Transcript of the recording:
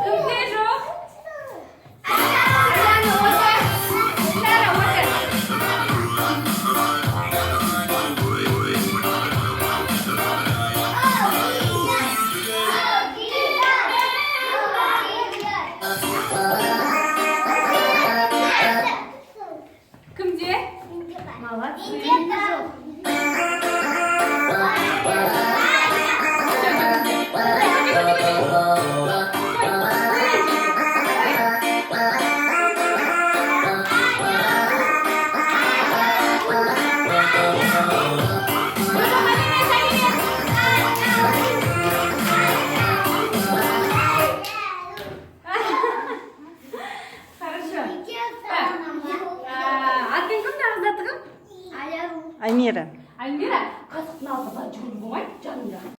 Кімде жоқ? Аяна, отыр. Сара, отыр. Кімде? Молодцы. Жоқ, емес, емес. Хорошо. Так, атың кім, нағыз аты кім? Аймира. Альмира, қасықтың алдына былай жүгіруге болмайды, жанында.